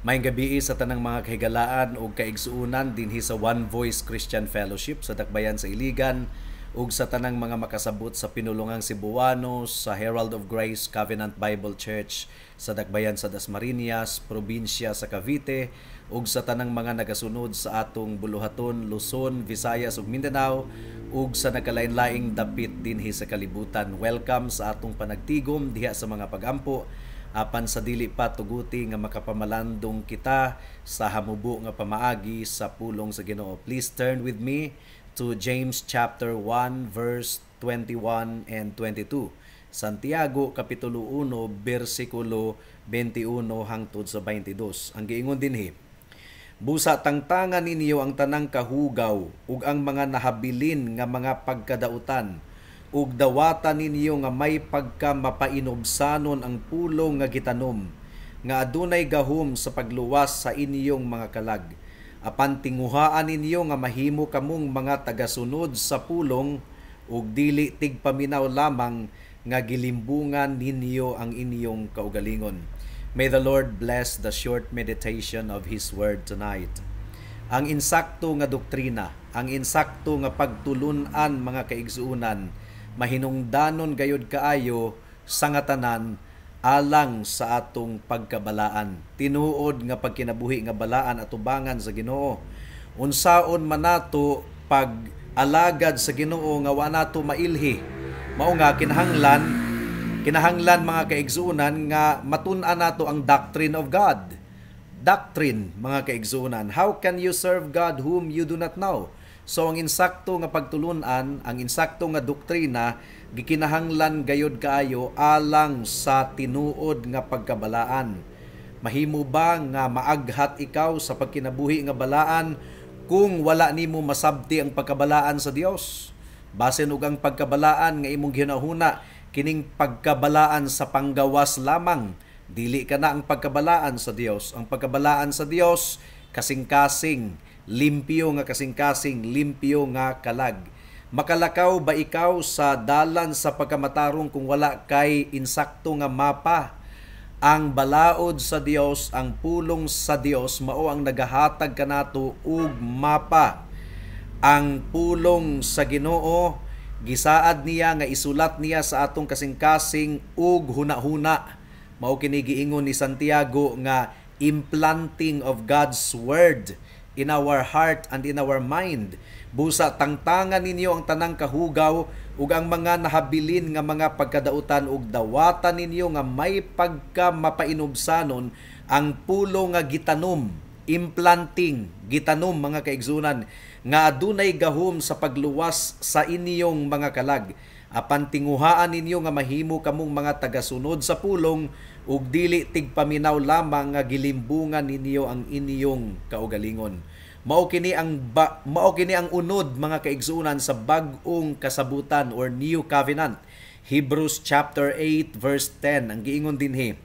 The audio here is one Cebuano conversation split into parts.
Maayong gabii sa tanang mga kahigalaan ug kaigsuonan dinhi sa One Voice Christian Fellowship sa Dakbayan sa Iligan ug sa tanang mga makasabot sa Pinulungang Cebuano sa Herald of Grace Covenant Bible Church sa Dakbayan sa Dasmariñas, probinsya sa Cavite, ug sa tanang mga nagasunod sa atong buluhaton Luzon, Visayas ug Mindanao ug sa nagkalain-laing dapit dinhi sa kalibutan. Welcome sa atong panagtigom diha sa mga pagampo. Apan sa dili pa, tuguti nga makapamalandong kita sa hamubo nga pamaagi sa pulong sa Ginoo. Please turn with me to James chapter 1 verse 21 and 22. Santiago kapitulo 1 bersikulo 21 hangtod sa 22. Ang giingon dinhi: "Busa tangtangan ninyo ang tanang kahugaw ug ang mga nahabilin nga mga pagkadautan ug dawata ninyo nga may pagka mapainubsanon ang pulong nga gitanom nga adunay gahom sa pagluwas sa inyong mga kalag. Apan tinguhaan ninyo nga mahimo kamong mga tagasunod sa pulong ug dili tigpaminaw lamang nga gilimbungan ninyo ang inyong kaugalingon." May the Lord bless the short meditation of His Word tonight. Ang insakto nga doktrina, ang insakto nga pagtulun-an, mga kaigsuonan, mahinungdanon gayud kaayo sa nga tanan alang sa atong pagkabalaan. Tinuod nga pagkinabuhi nga balaan atubangan sa Ginoo. Unsaon man nato pag alagad sa Ginoo nga wa nato mailhi? Mao nga kinahanglan, mga kaigsuonan, nga matun-an nato ang doctrine of God. Doctrine, mga kaigsuonan. How can you serve God whom you do not know? So ang insakto nga pagtulunan, ang insakto nga doktrina, gikinahanglan gayod kaayo alang sa tinuod nga pagkabalaan. Mahimo ba nga maaghat ikaw sa pagkinabuhi nga balaan kung wala nimo masabti ang pagkabalaan sa Dios? Basin og ang pagkabalaan nga imong gihunahuna kining pagkabalaan sa panggawas lamang, dili ka na ang pagkabalaan sa Dios. Ang pagkabalaan sa Dios, kasing-kasing, limpyo nga kasing-kasing, limpyo nga kalag. Makalakaw ba ikaw sa dalan sa pagkamatarong kung wala kay insakto nga mapa? Ang balaod sa Dios, ang pulong sa Dios, mao ang nagahatag kanato og mapa. Ang pulong sa Ginoo, gisaad niya nga isulat niya sa atong kasing-kasing ug hunahuna. Mao kini giingon ni Santiago nga implanting of God's word in our heart and in our mind. "Busa tangtangan ninyo ang tanang kahugaw ug ang mga nahabilin nga mga pagkadautan ug dawatan ninyo nga may pagka mapainubsanon ang pulo nga gitanom." Implanting, gitanom, mga kaigsuonan, nga adunay gahom sa pagluwas sa inyong mga kalag. "Apan tinguhaan ninyo nga mahimo kamong mga tagasunod sa pulong ug dili tigpaminaw lamang nga gilimbungan ninyo ang inyong kaugalingon." Mao kini ang unod, mga kaigsuonan, sa bag-ong kasabutan or new covenant. Hebrews chapter 8 verse 10, ang giingon dinhi: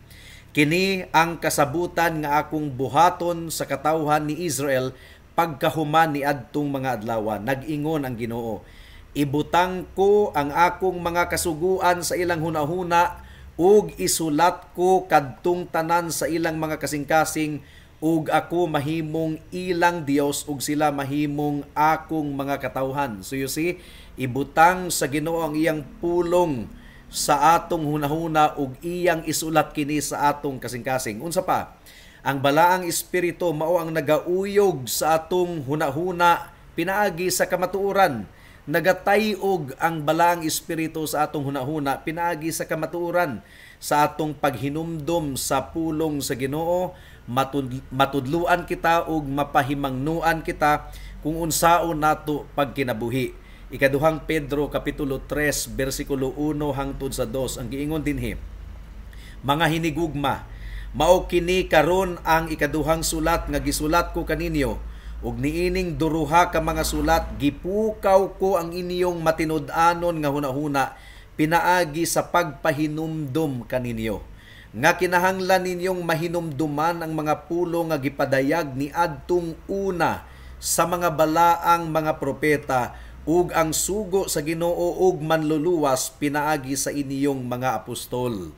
"Kini ang kasabutan nga akong buhaton sa katawhan ni Israel pagkahuman ni adtong mga adlaw, nag-ingon ang Ginoo. Ibutang ko ang akong mga kasuguan sa ilang hunahuna ug isulat ko kadtong tanan sa ilang mga kasing-kasing, ug ako mahimong ilang Dios ug sila mahimong akong mga katawhan." So you see, ibutang sa Ginoo ang iyang pulong sa atong hunahuna ug iyang isulat kini sa atong kasing-kasing. Unsa pa? Ang balaang espiritu mao ang nagauyog sa atong hunahuna pinaagi sa kamatuoran. Nagatayog ang balaang espiritu sa atong hunahuna pinaagi sa kamatuoran. Sa atong paghinumdom sa pulong sa Ginoo, matudluan kita ug mapahimangnuan kita kung unsaon nato pagkinabuhi. Ikaduhang Pedro kapitulo 3 bersikulo 1 hangtod sa 2, ang giingon dinhi: "Mga hinigugma, mao kini karon ang ikaduhang sulat nga gisulat ko kaninyo, ug niining duruha ka mga sulat gipukaw ko ang inyong matinud-anon nga hunahuna pinaagi sa pagpahinumdom kaninyo nga kinahanglan ninyong mahinumduman ang mga pulo nga gipadayag ni adtong una sa mga balaang mga propeta ug ang sugo sa Ginoo ug manluluwas pinaagi sa inyong mga apostol."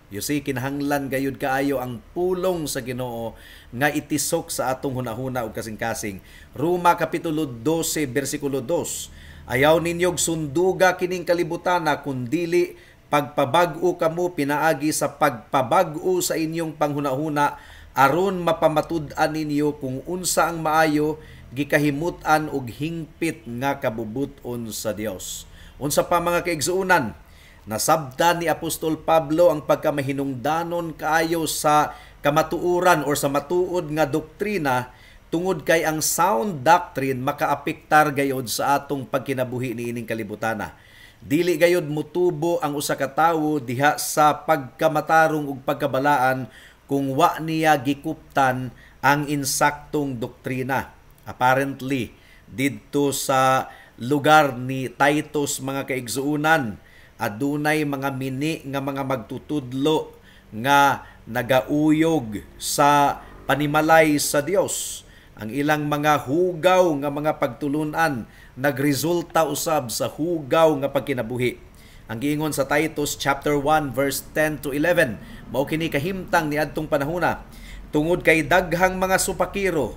You see, kinahanglan gayud kaayo ang pulong sa Ginoo nga itisok sa atong hunahuna ug kasing-kasing. Roma kapitulo 12 bersikulo 2. Ayaw ninyog sunduga kining kalibutana, kundili pagpabag-o kamo pinaagi sa pagpabag-o sa inyong panghunahuna, aron mapamatud-an ninyo kung unsa ang maayo, gikahimut-an ug hingpit nga kabubut-on sa Dios. Unsa pa, mga kaigsuonan, nasabtan ni Apostol Pablo ang pagkamahinungdanon kaayo sa kamatuoran or sa matuod nga doktrina, tungod kay ang sound doctrine makaapektar gayod sa atong pagkinabuhi niining kalibutana. Dili gayod mutubo ang usa ka tawo diha sa pagkamatarong ug pagkabalaan kung wa niya gikuptan ang insaktong doktrina. Apparently, didto sa lugar ni Titus, mga kaigsuonan, adunay mga mini nga mga magtutudlo nga nagauyog sa panimalay sa Dios. Ang ilang mga hugaw nga mga pagtulunan nagresulta usab sa hugaw nga pagkinabuhi. Ang giingon sa Titus chapter 1 verse 10 to 11, mao kini kahimtang niadtong panahona, tungod kay daghang mga supakiro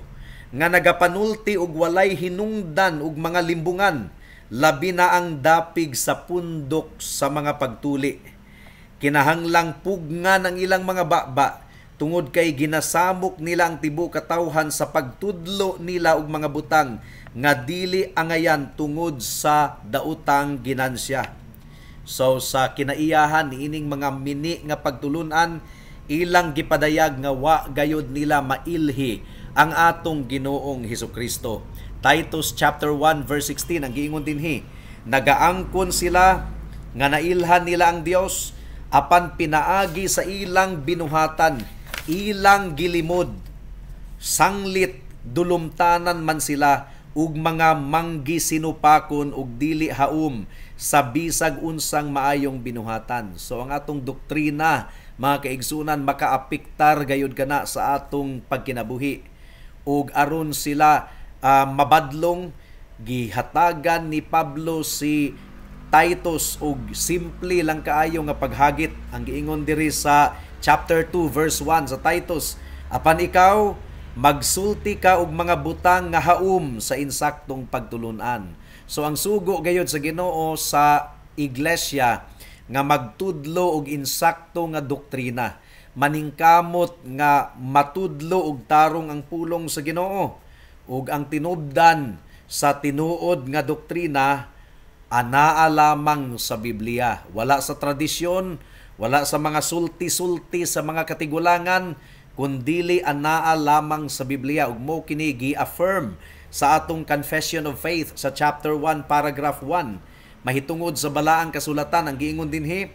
nga nagapanulti og walay hinungdan og mga limbungan, labi na ang dapig sa pundok sa mga pagtuli. Kinahanglang pugnan ang ilang mga baba tungod kay ginasamok nila ang tibuok katawhan sa pagtudlo nila og mga butang nga dili angayan tungod sa daotang ginansya. So sa kinaiyahan niining mga mini nga pagtulunan, ilang gipadayag nga wa gayod nila mailhi ang atong Ginoong Hesukristo. Titus chapter 1 verse 16 ang giingon dinhi, nagaangkon sila nga nailhan nila ang Dios, apan pinaagi sa ilang binuhatan ilang gilimod, sanglit dulumtanan man sila ug mga manggisinupakon ug dili haum sa bisag unsang maayong binuhatan. So ang atong doktrina, mga kaigsunan, makaapektar gayud kana sa atong pagkinabuhi. Ug aron sila mabadlong, gihatagan ni Pablo si Titus og simple lang kaayo nga paghagit. Ang giingon diri sa chapter 2 verse 1 sa Titus, apan ikaw, magsulti ka og mga butang nga haum sa insaktong pagtulunan. So ang sugo gayod sa Ginoo sa iglesia nga magtudlo og insakto nga doktrina, maningkamot nga matudlo og tarong ang pulong sa Ginoo, ug ang tinubdan sa tinuod nga doktrina anaa lamang sa Biblia, wala sa tradisyon, wala sa mga sulti-sulti sa mga katigulangan, kundili anaa lamang sa Biblia. Ug mo kini gi-affirm sa atong Confession of Faith sa chapter 1 paragraph 1, mahitungod sa balaang kasulatan. Ang giingon dinhi,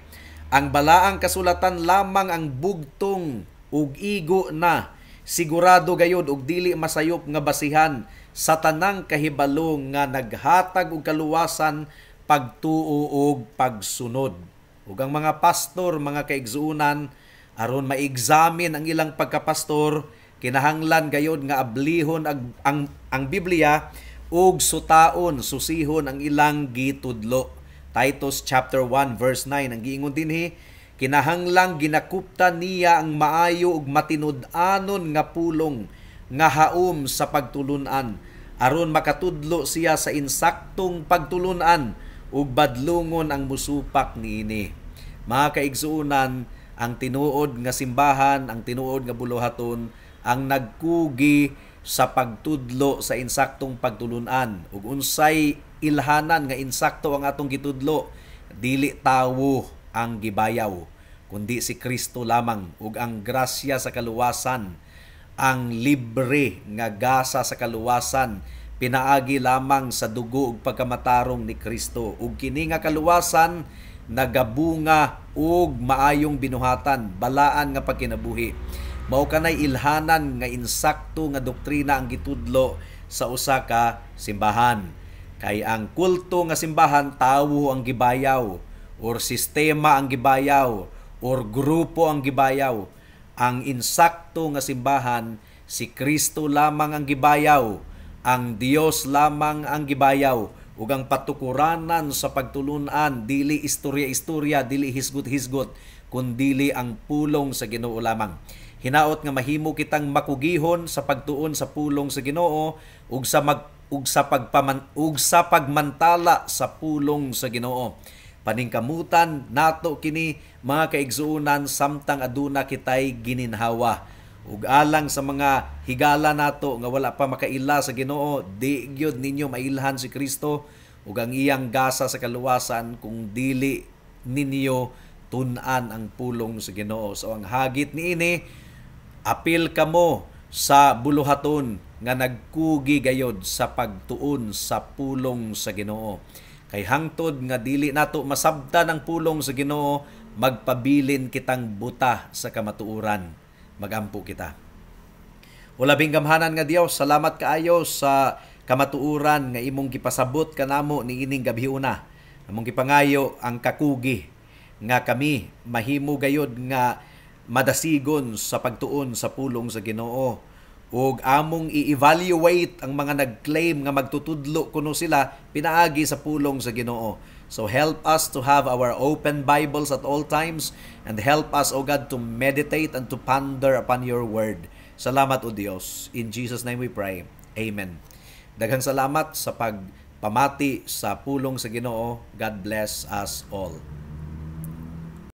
ang balaang kasulatan lamang ang bugtong ug igo na, sigurado gayod ug dili masayop nga basihan sa tanang kahibalo nga naghatag og kaluwasan, pagtuo ug pagsunod. Ug ang mga pastor, mga kaigsuonan, aron ma-examine ang ilang pagkapastor, kinahanglan gayod nga ablihon ang Biblia ug sutaon, susihon ang ilang gitudlo. Titus chapter 1 verse 9 ang giingon dinhi, kinahanglang ginakuptan niya ang maayo ug matinud-anon nga pulong nga haum sa pagtulunan, aron makatudlo siya sa insaktong pagtulunan ug badlungon ang musupak niini. Mga kaigsuonan, ang tinuod nga simbahan, ang tinuod nga buluhaton ang nagkugi sa pagtudlo sa insaktong pagtulunan. Ug unsay ilhanan nga insakto ang atong gitudlo? Dili tawo ang gibayaw, kundi si Kristo lamang ug ang grasya sa kaluwasan, ang libre nga gasa sa kaluwasan pinaagi lamang sa dugo ug pagkamatarong ni Kristo. Ug kini nga kaluwasan nagabunga og maayong binuhatan, balaan nga pagkinabuhi. Mao kanay ilhanan nga insakto nga doktrina ang gitudlo sa usa ka simbahan. Kay ang kulto nga simbahan, tawo ang gibayaw, or sistema ang gibayaw, or grupo ang gibayaw. Ang insakto nga simbahan, si Kristo lamang ang gibayaw, ang Dios lamang ang gibayaw, ug ang patukuranan sa pagtulunan dili istorya-istorya, dili hisgot-hisgot, kundili ang pulong sa Ginoo lamang. Hinaot nga mahimo kitang makugihon sa pagtuon sa pulong sa Ginoo ug sa pagmantala sa pulong sa Ginoo. Paningkamutan nato kini, mga kaigsuonan, samtang aduna kitay gininhawa. Ug alang sa mga higala nato nga wala pa makaila sa Ginoo, di gyud ninyo mailhan si Kristo ug ang iyang gasa sa kaluwasan kung dili ninyo tun-an ang pulong sa Ginoo. So ang hagit niini, apil kamo sa buluhaton nga nagkugi gayod sa pagtuon sa pulong sa Ginoo. Kay hangtod nga dili nato masabtan ang pulong sa Ginoo, magpabilin kitang buta sa kamatuoran. Magampo kita. O labing gamhanan nga Dios, salamat kaayo sa kamatuoran nga imong gipasabot kanamo niining gabhiona. Among gipangayo ang kakugi nga kami mahimo gayod nga madasigon sa pagtuon sa pulong sa Ginoo ug among i-evaluate ang mga nag-claim nga magtutudlo kuno sila pinaagi sa pulong sa Ginoo. So help us to have our open Bibles at all times and help us, O God, to meditate and to ponder upon your word. Salamat, O Dios. In Jesus' name we pray. Amen. Daghang salamat sa pagpamati sa pulong sa Ginoo. God bless us all.